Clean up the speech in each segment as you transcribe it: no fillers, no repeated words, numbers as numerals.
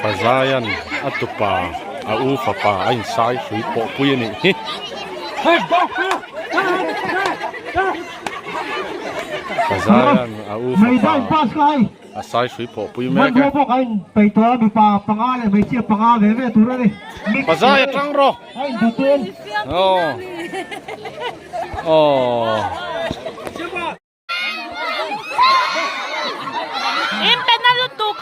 Pazaian a tupa a u fapa a insai hrui pawh pui a nih hi. Pazaian a u fapa a sai hrui pawh pui mek e. Pazai a tang rawh. Aw. Aw. In pe na lutuk.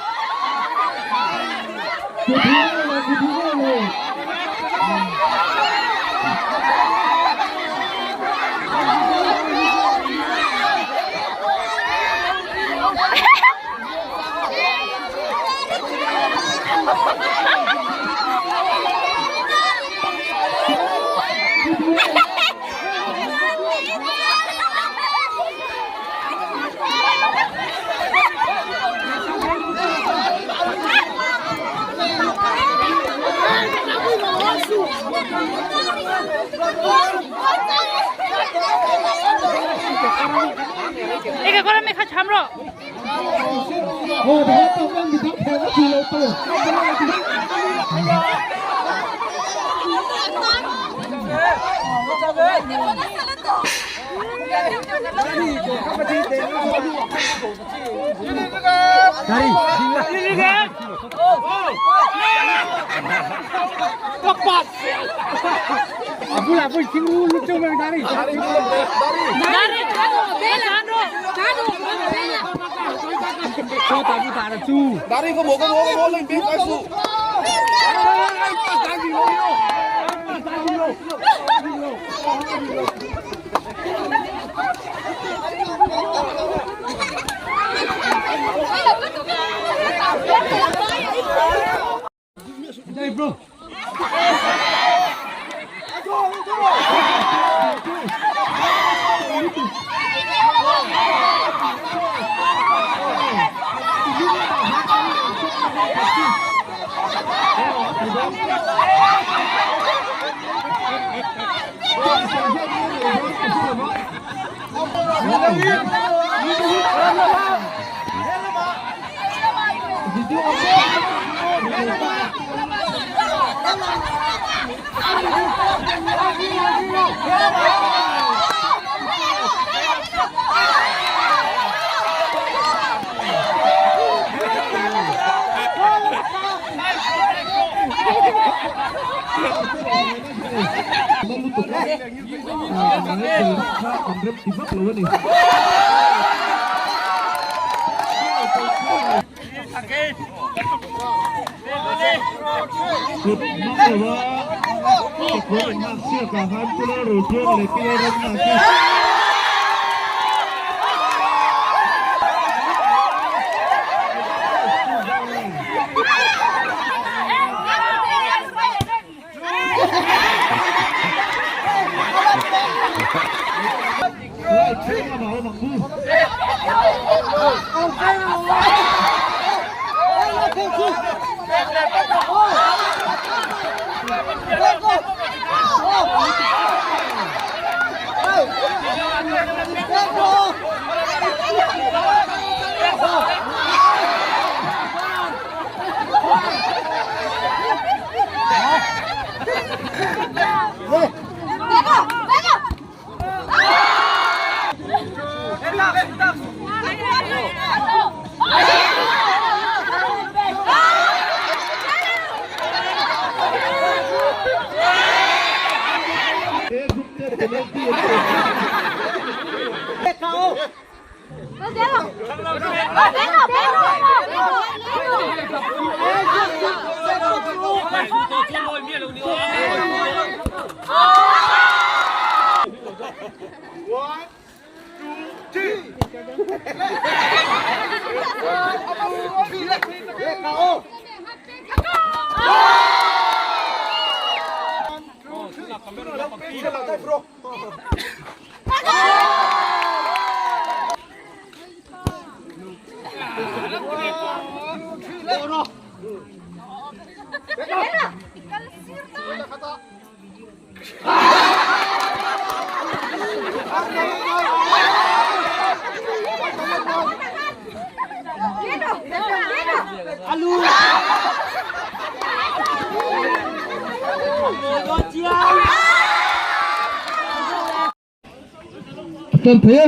Tan thei e.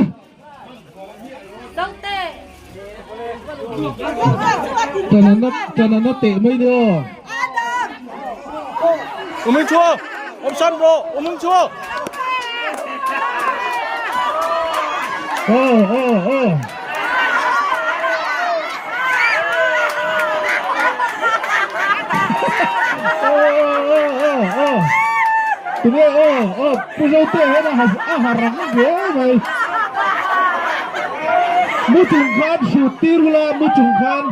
Tanana tanana teh mai ni aw. Uming chua. Om san bro. Uming chua. Aw aw aw. Aw aw aw aw. Tunge aw aw Pu Zote hian a a ha rang hle mai. Mu chung khan hrut tir ula mu chung khan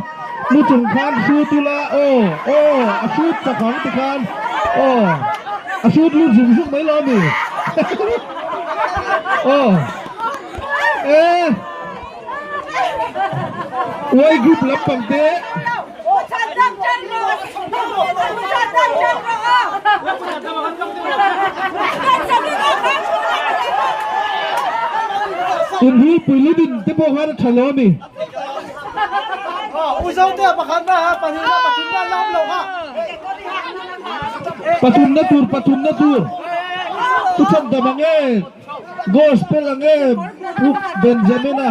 mu chung khan hrut ula aw aw a hrut chak ang ti khan aw a hrut lut zung zung mai lo ami aw e uai group lampang te. Inhul pui lutin te pawh khan a tha lo a ni. Pathumna tur pathumna tur Pu Chhandam ang e Gospel ang e Pu Benjamin-a.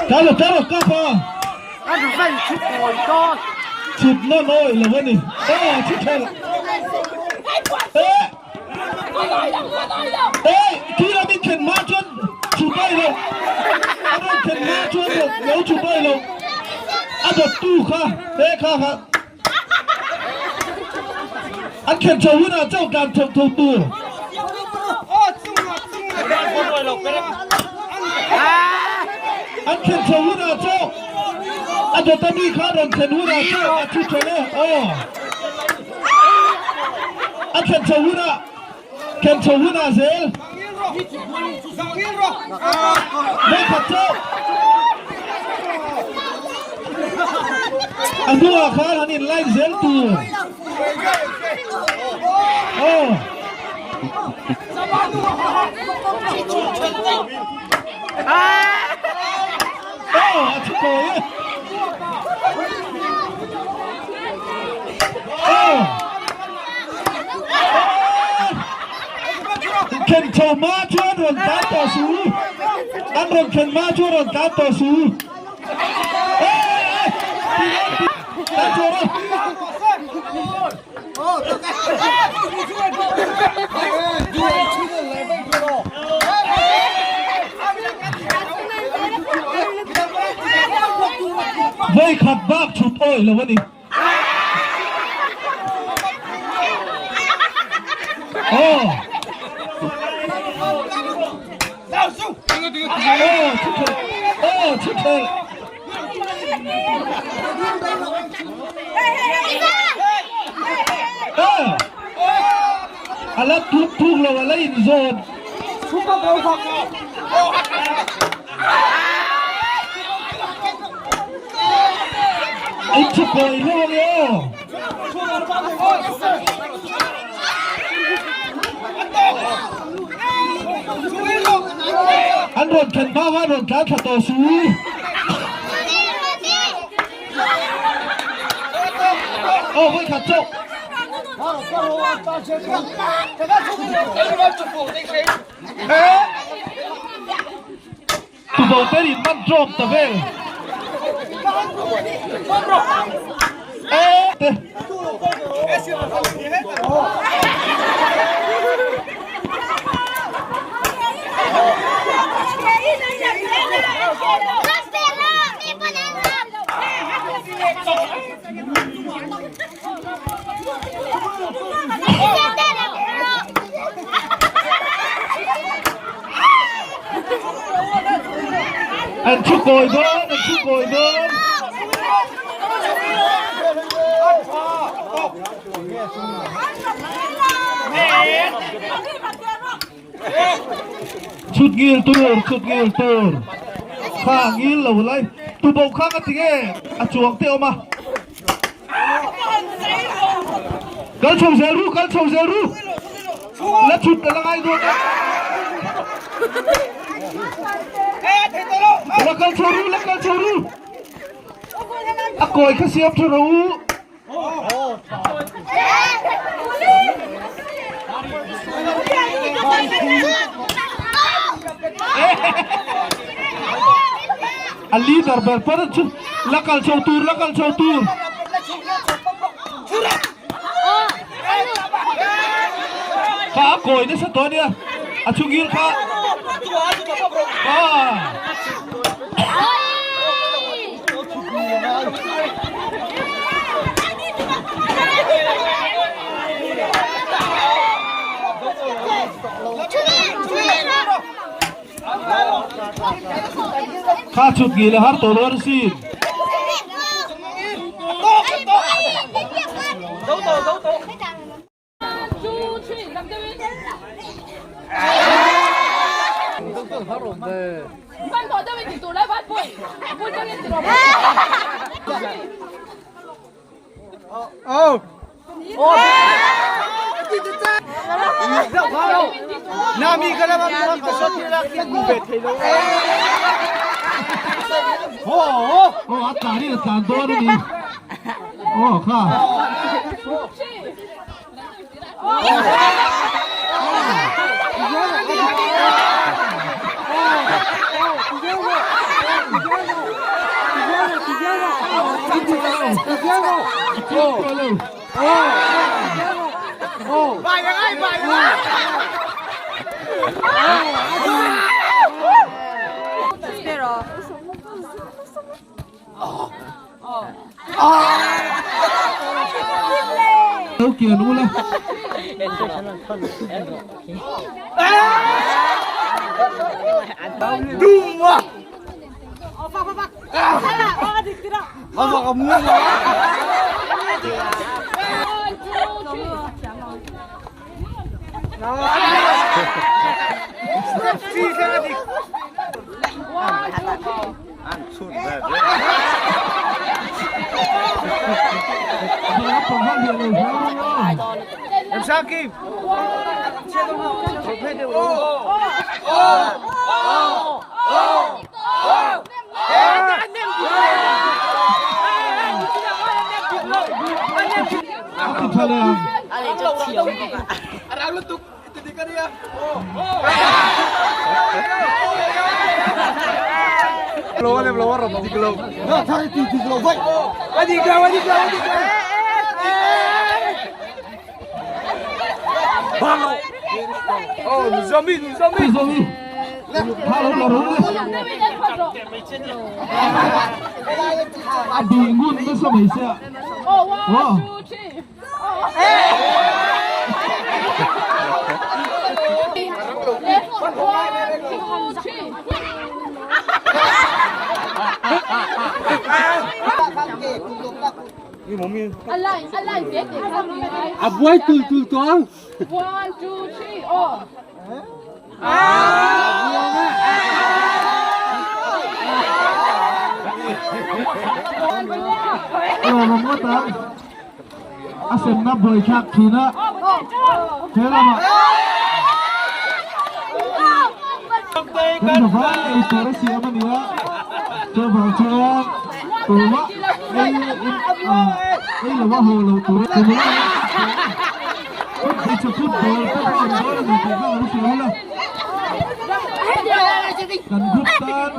Talo talo kapa. Chhut na nawi lo a ni. Aw chhut thel. Eh. Eh khi lam in khen hma chuan chhut awi lo. A rawn khen hma chuan lo chhut awi lo. A dawttu kha he kha kha. An khen chho hunah chauh tlan chho tho tur. An khen chho hunah chauh a dawt ami kha rawn thlen hunah chauh a thu tha le aw. A khen chho hunah khen chho hunah zel. Vawikhat chauh a hnuah khan an in line zel tur. Aw. Aw a thi kawi e. Aw. Khen chho hma chuan rawn tlan tawh su. An rawn khen hma chuan rawn tlan tawh su. Tlan chho rawh. Vawi khat bak chhut awih lo a ni. Aw. Aw, chhut Aw, chhut Aw. A la thuk thuk lo, a la inzawn. In thu kawi hlauh ang e aw. An rawn thlen hma khan rawn tlan thla tawh su. Aw vawi khat chauh. Tubo te in man drop ta vel. Te. An thu kawi dawn, an thu kawi dawn. Chhut ngil tur, chhut ngil tur. Kha ngil lo lai. Tuboh kha ka ti nge a chuang te awm a. Kal chho zel ru, kal chho zel ru. La chhut la ngai dawn a. La kal chho ru, la kal chho ru. A kawi kha siam tha ro u. A leader ber par chu la kal chho tur la kal chho tur kha a kawi nasa tawh ania a chhungil kha ah. Kha chhut ngil a har tawh lo a sin. Aw a tlan in a tlan dawn a ni. Aw kha. Lo kian ula. A bih ngun nasa mai sia. Wow. A buai tul tul to ang. One, two, three, oh. Lawm awm ngawt ang. A semna buaithlak thin a. He lamah kan vai ei tur a siam a ni a. Chuvang chuan tumah ei ei lo a haw lo tur a ni a. Hmeichhe football pawh a awm dawn a ni tih kha lo hria ula. Kan group tan.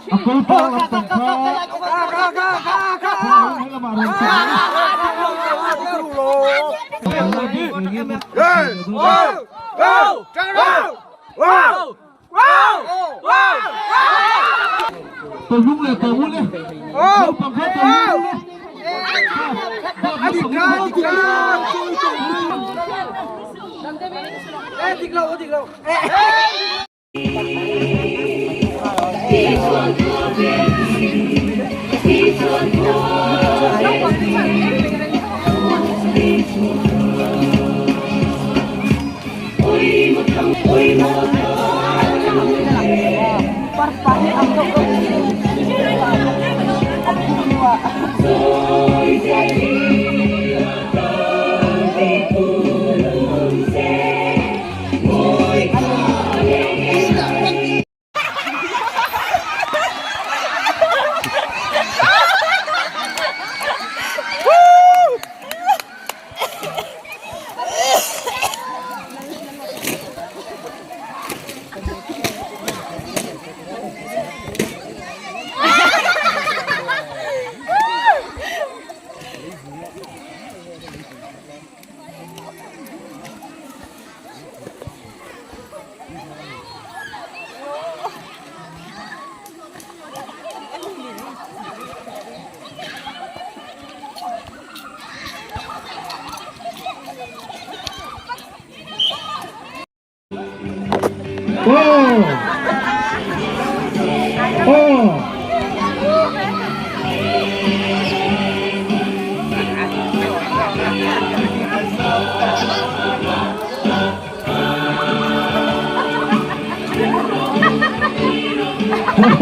A kawlpa lampang kha he lamah rawn chho Tawlung leh tawng le. Naupang kha tawlung le.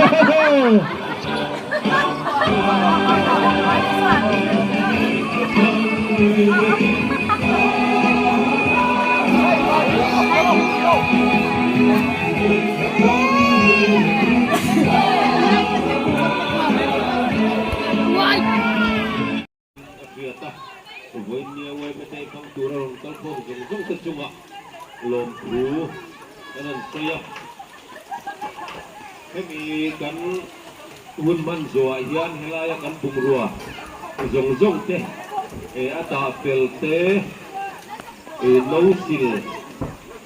A hriat a, vawiin yma te hmang tura rawn kal khawm zawng zawng te chungah lawmthu kan han sawi a. Hemi kan hun hman zawhah hian helaia kan bungrua zawng zawng te a dah fel te, no sil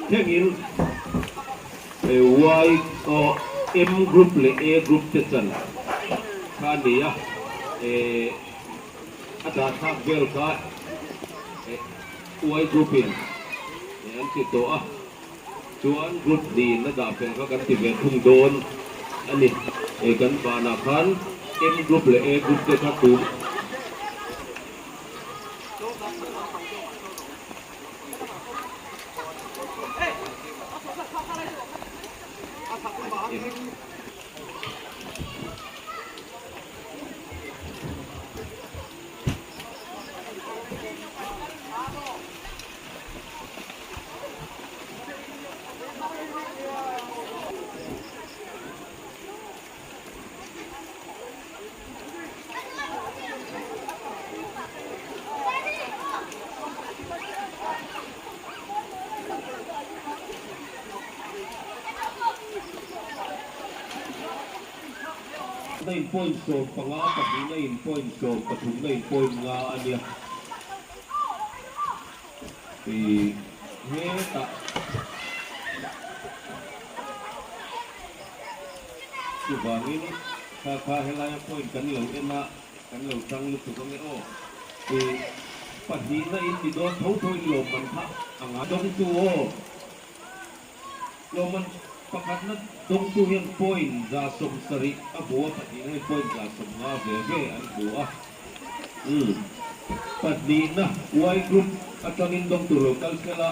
thlengin Y aw M group leh A group te chan kha a ni a. A dah thlak vel kha Y group in an ti tawh a, chuan group hnihin a dah fel kha kan ti ve thung dawn a ni. Kan banah khan M group leh A group te kha tum. Na in point 15, pahnih na in point 13 na in point 5 a nia. Ih hetah chuvangin kha kha helaia point kan lo en a, kan lo tang lutuk ange aw. Ih pahnih na in ti dawn tho tho in lawmman kha a ngai dawngtu aw. Lawmman pakhatna dawngtu hian point 70 a hmu a, pahnihna hian point 150 ve ve an hmu a. Umm pahnihna Y group atangin dawngtu lo kal sel a.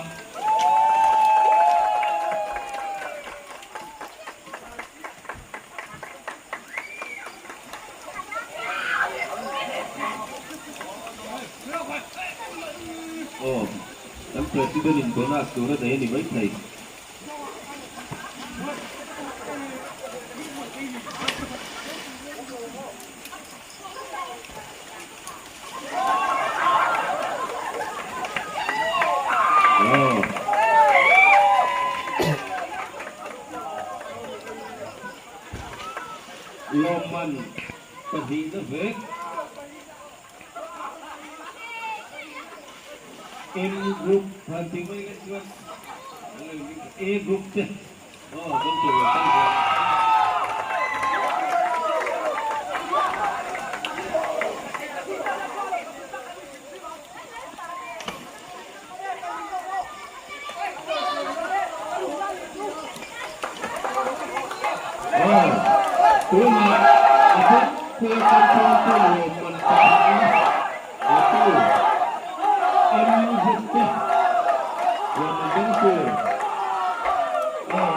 Aw. Kan President in bonus tur a nei a ni maithei. Lawmman pahnihna vek. M group han tih mai leh chuan A group te aw kan tur lo kal zel. Aw, tunah a bawk khual kan chuan tu lawmman pahnihna la tu M group te lawmman dang tur aw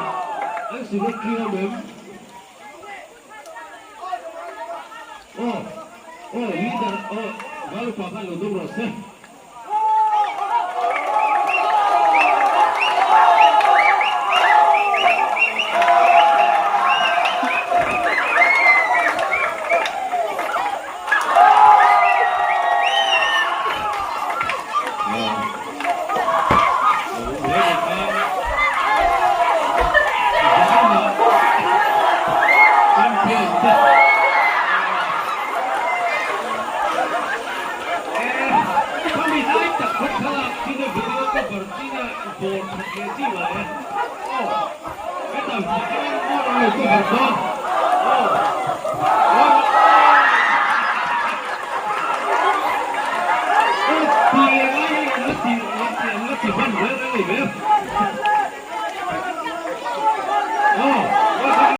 an secretary awm em? Aw, aw leader aw Valupa khan lo dawng rawh se.